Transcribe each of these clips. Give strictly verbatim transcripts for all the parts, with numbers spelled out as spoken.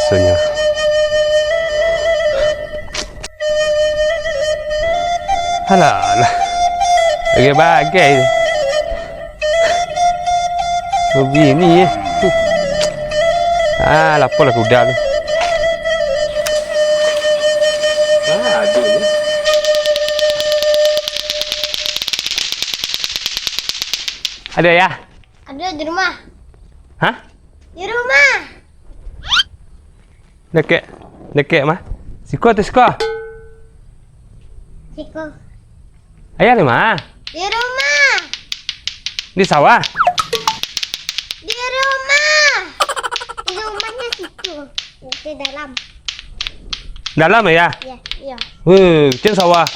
Tunyo. Alah, alah. Bagai-bagai. Bini, eh. Ah, lapolah kuda tu. Ah, aduh. Ado, Yah? Ado di rumah. Hah? Di rumah. Dakek, dakek mah. Siko atau siko? Siko. Ayah di ma? Di rumah. Di sawah? Di rumah. Di rumahnya situ. Di dalam. Dalam, Yah? Iya, iya. Weh, kecil sawah.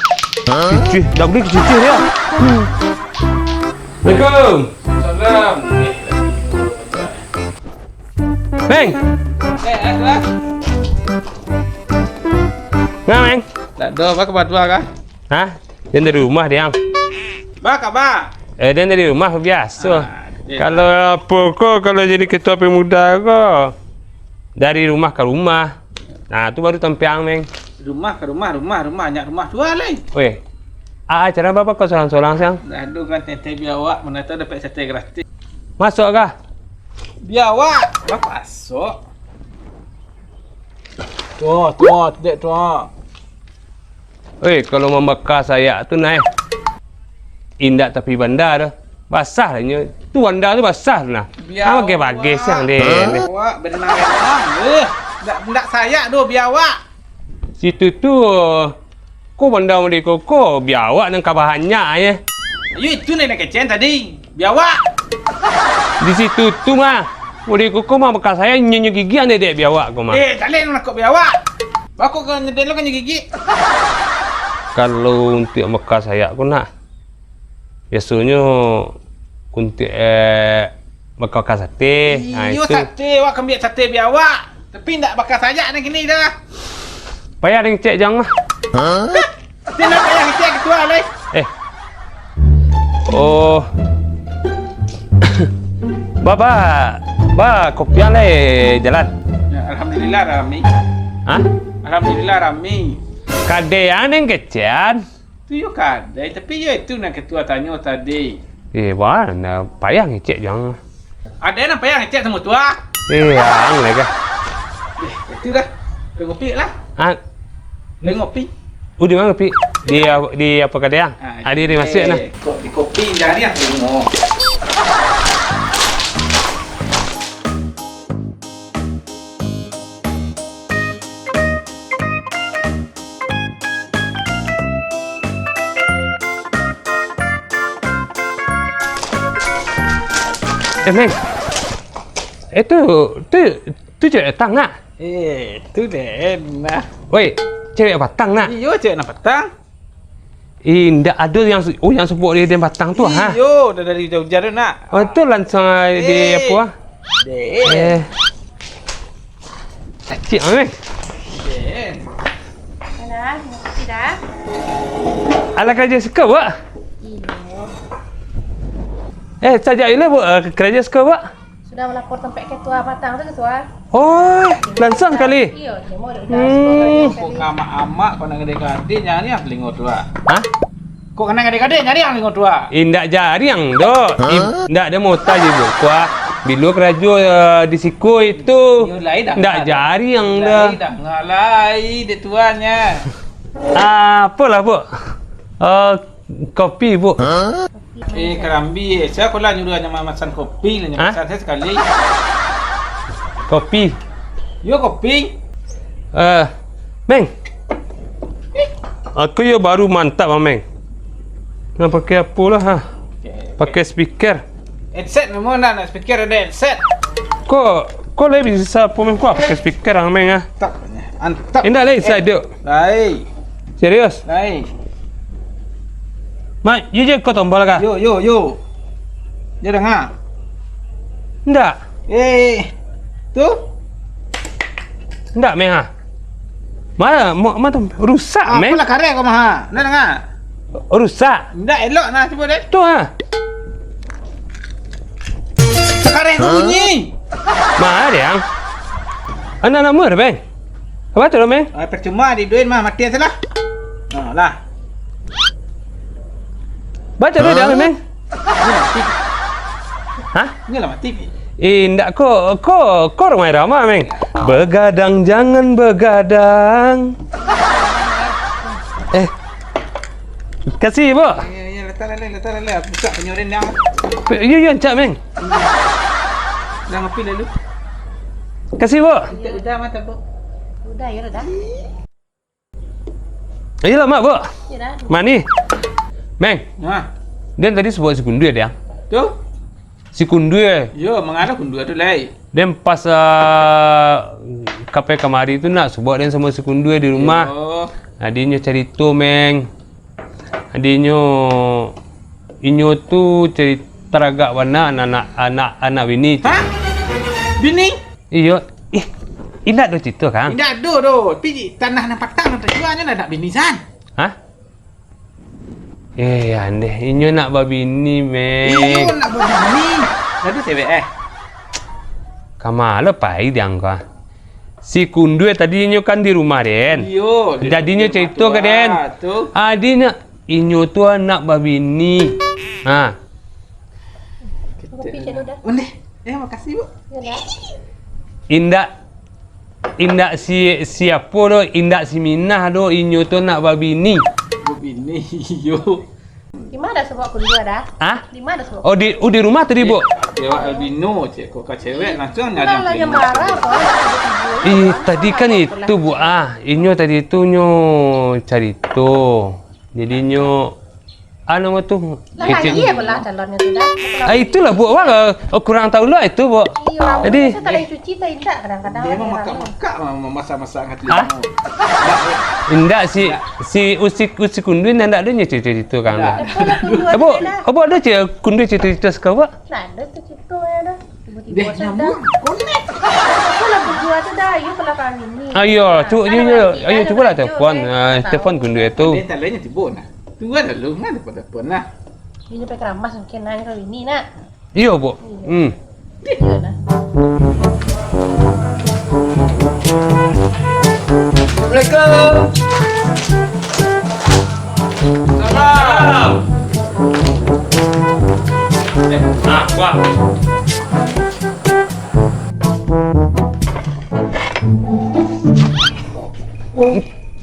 Hah? Cuci, dak boleh cuci dia. Hmm. Assalamualaikum. Salam. Meng. Eh, eh, Tuan. Nga, Meng? Dak ado, ba ka ba Tuan kah? Hah? Den dari rumah, Diang. Ba ka ba? Eh, den dari rumah, biaso. Ah, den. Kalau apo ko, kalau jadi ketua pemuda ko, dari rumah ka rumah. Nah, tu baru tampiang, Meng. Rumah ka rumah, rumah, rumah, nyak rumah Tuan lai. Weh, ah, cara baa ko sorang-sorang, Siang? Dah dulu kan tete biawak, mana tahu dapek sate gratis. Masuak kah? Biawak, ba masuak. Tuh, tuh, dek tuh. Oi, kalau mambaka sayak tu, nah, eh. Indak tapi banda tu. Basah lah nyo. Tu banda tu basah tu nah. Biawak. Bagai-bagai siang deh. Biawak benang-benang. Eh, ndak, ndak sayak doh biawak. Situ tu, ko banda model ko, ko biawak nan ka bahanyak, eh. Ayo, itu nan kecen tadi. Biawak. Di situ tu mah. Model ko, ko mah bakal sayak nyo, nyo gigiak dek biawak ko mah. Eh, talek nak kok biawak. Bako ka nyedel lo ka nyo gigiak. Kalau untuak bakal sayak ko nak. Biasonyo untuak, eh, bakal-bakal sate. Ha, iyo, itu. Sate, awak ka ambiak sate biawak. Tapi ndak bakal sayak nan kini dah. Payah den cek jang mah. Hah? Ti nak payah ngecek ketua lai. Eh. Oh. Ba, ba, ba, kopian lai jalan. Ya, alhamdulillah rami. Hah? Alhamdulillah rami. Kadai an den kecekan. Tu yo kadai, tapi yo itu nan ketua tanyo tadi. Eh, ba, nah, payah ngecek jang. Ado nan payah ngecek samo tua. Eh, ang lai kah? Eh, itu dah. Beli kopi lah. Ah. Beli kopi. Udah mah kopi. Di, di apo kadai ang? Ah, di, di masuk nah. Eh, kok di kopi jadi yang tengok. Eh, Meng. Eh, tu, tu, tu cewek patang, nak? Eh, tu den, nah. Woi, cewek patang, nak? Iyo, cewek nan patang. Eh, indak ado yang su-, oh, yang supo di den patang tu, ha? Iyo, dah dari ujan-ujan tu, nak. Oh, tu langsung, ah, di Eh. apo, ah? Dek. Eh. Cacik, ah, meh. Dek. Alah, terima kasih dah. Alah, karajo siko, Buk? Iyo. Eh, sajak ila, Buk, eh, karajo siko, Buk? Sudah malapor tampek ketua patang tu, ketua. Oh, langsung sakali? Iyo, cuma udah Hmm. Kok ngamak-amak, kok nak gadai-gadai, jangan yang telingo tu, ah. Hah? Kok nak gadai-gadai, jangan yang telingo tu, ah. Eh, indak jariang doh. Hah? Indak ado mota je, Buk. Kuah, bilo karajo, eh, di siko itu. Iyo, lai dah. Indak jariang doh. Lai dah, ngalai dek tuannya. Ah, apolah, Buk? Eh, Kopi, Buk. Eh, karambia, eh. Sia ko lah nyuruah nyo mamasan kopi, lah nyo Hah? Masan sia sakali. Kopi. Yo, kopi. Eh, Meng. Aku yo baru mantap, ah, Meng. Nak pakai apo lah, ha? Pakai speaker. Headset memang nak, nak speaker ado headset. Ko, ko lai bisa apo, Meng? Ko pakai speaker, ah, Meng, ah? Mantap, mantap. Indak lai, Eh, sa, duk. Lai. Serius? Lai. Mak, yo je ko tombol kah? Yo, yo, yo. Yo danga. Indak. Eh, tu? Indak, Meng, ah. Mana, ma-, ma tu? Rusak, Ah, Meng. Apolah karek ko mah, ha? Indak danga. Rusak. Indak elok nah, cubo deh. Tu, ha. Karek ko Hah? bunyi. Mana, Diang? Anak-anak muda, Meng. Apa tu, Meng? Ah, percuma diduin mah, mati salah. Ah, lah. Baca tu dia, Meng. Ini lah mati. Hah? Ini lah mati, Pi. Eh, ndak ko, ko, ko rumah irama, Meng. Begadang jangan begadang. Eh. Kasih, Bu. Ya, ya, ya, letak lah, letak lah, letak. Buka penyoren dah. Pe-, yo, yo, ancak, Meng. Dah ngopi lalu. Kasih, Bu. Udah, udah, mata, Bu. Udah, ya, udah. Iyolah, Mak, Bu. Iyolah. Mani. Meng. Ha. Den tadi sebut si Kundu ya, Diang? Tu? Si Kundu ya? Yo, mangana Kundu tu lai. Den pas, ah, kape kamari tu nak sebut den samo si Kundu di rumah. Yo. Adinyo carito, Meng. Adinyo, inyo tu cari taragak bana anak, anak, anak bini tu. Hah? Bini? Iyo. Ih, indak do cito, Kang. Indak do do. Pi tanah nan patang nan tajual nyo lah nak bini san. Hah? Eh, andeh, inyo nak babini, Meng. Iyo, nak babini. Lah tu cewek, eh? Kama lo pai diang ko, ah. Si Kundui tadi inyo kan di rumah den. Iyo, di rumah. Jadi inyo carito ka den. Ah, tu. Adinyo, inyo tu anak babini. Ha. Kopi cek tu dah. Ondeh. Eh, makasih, Bu. Iyolah. Indak, indak si, siapo doh, indak si Minah doh, inyo tu nak babini. Babini, iyo. Di ma dah sabab Kundui dah? Hah? Di ma dah sabab? Oh, di, oh, di rumah tadi, Bu? Eh, lewat albino, cek, kok ka cewek, langsung nyari lah, yang yang marah, apa? Ih, tadi kan itu, Bu, ah. Inyo tadi tu nyo carito. Jadi nyo, ah, namo tu? Lah, kecek. Lagi apalah calonnyo tu dah. Ah, itulah, Bu, awak, oh, kurang tahu lah itu, Bu. Iyo, jadi, biaso tak lain cuci, tak indak kadang-kadang. Dia memang makan-makan, memasak-masak dengan telinga. Hah? Indak, si, si Usi, Usi Kundui indak ada nyo cerita-cerita kan. Indak. Eh, Bu, ada cik Kundui cerita-cerita suka, Bu? Nah, ada tu cerita ya dah. Tiba-tiba deh, nyambung, konek. Aku lah berdua tu dah, ayo kalau kami ni. Ayo, cuba, ayo, ayo, cubalah telepon, ah, telepon Kundui tu. Dia tak lainnya tiba nah. Tunggu dah lu, mana telepon-telepon nah. Ini pakai keramas mungkin nah, kalau ini nak. Iyo, Bu. Hmm. Assalamualaikum. Salam. Eh, ah, wah.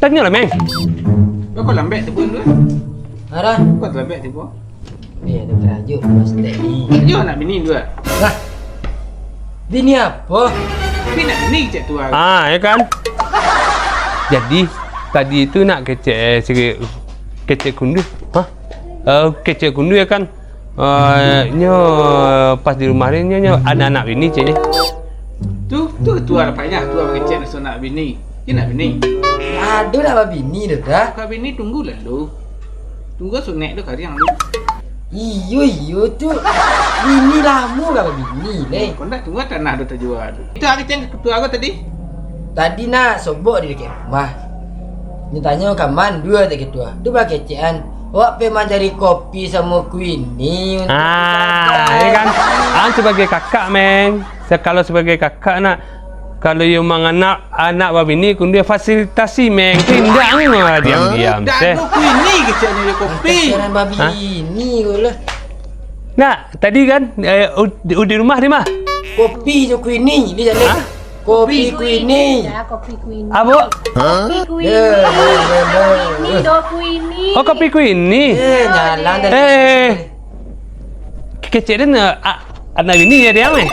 Tanyolah, Meng. Kau lambat tiba dulu, eh? Arah? Kau lambat tiba. Eh, ada karajo, Mas Teddy. Iyo, nak bini dua. Lah, bini apo? Bini nak bini cek tu, ah. Ah, ya kan? Jadi, tadi tu nak kecek, eh, sikit, kecek Kundui. Hah? Eh, kecek Kundui ya kan? Eh, nyo pas di rumah ni, nyo, nyo anak-anak bini cek ni. Tu, tu, tu arapaknyo, tu abang kecek nak bini. Iyo nak bini. Aduh, nak babini tu dah. Kau bini tunggu lalu. Tunggu sunek tu kariang dulu. Iyo, iyo tu. Bini lamo ka babini, leh. Kau ndak tunggu tanah tu tajual tu. Itu hari ceng ketua kau tadi. Tadi nak sobok di dakek rumah. Nyo tanyo ka man dua tak ketua. Tu bakecekan. Awak pai mancari kopi samo kuini. Ah, ini kan. An sebagai kakak, Meng. Kalau sebagai kakak nak, kalau iyo manganak anak babini, kundia fasilitasi, Meng. Indak, ah, diam-diam, seh. Dak ado kuini keceknyo di kopi. Kasihan babini ko lah. Nak, tadi kan, eh, ud-, ud-, di rumah di mah? Kopi jo kuini, di jaleh. Hah? Kopi kuini. Ya, kopi kuini. Apo? Kopi kuini. Ya, ya, ya, ya. Ini do kuini. Oh, kopi kuini. Eh, nyalang tadi. Eh, eh, eh. Kecek den, eh, a-, anak bini ya, diam, eh?